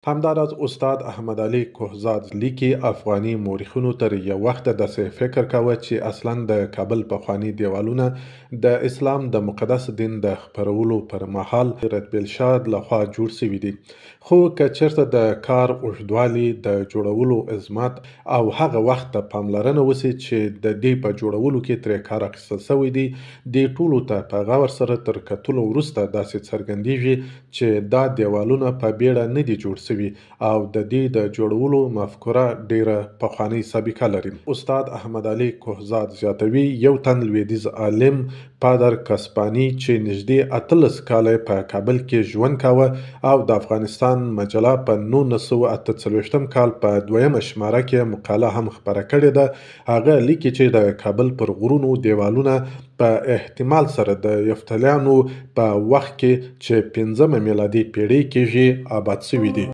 همداراز استاد احمد علي کوهزاد لیکي، افغاني مورخینو تر یو وخته داسې فکر کاوه چې اصلا د کابل پخواني دیوالونه د اسلام د مقدس دین د خپرولو پر مهال رتبیل شاه لخوا جوړ شوي دي، خو که چېرته د کار اوږدوالي، د جوړولو عظمت او هغه وخت ته پاملرنه وشي چې د دې په جوړولو کې ترې کار اخیستل شوی دی، دې ټولو ته په غور سره تر کتلو وروسته داسې څرګندیږي چې دا دیوالونه په بیړه نه دي جوړ شوي او د دې د جوړولو مفکوره ډیره پخوانۍ سابقه لري. استاد احمد علي کوهزاد زیاتوي، یو تن لویدیځ عالم پادر کسپاني چې نږدې 18 کاله په کابل کې ژوند کاوه او د افغانستان مجله په 1948 کال په دویمه شماره کې مقاله هم خپره کړې ده، هغه لیکي چې د کابل پر غرونو دیوالونه په احتمال سره د یفتلیانو په وخت کې چې 5مه میلادي پیړۍ کېږي آباد شوي دي.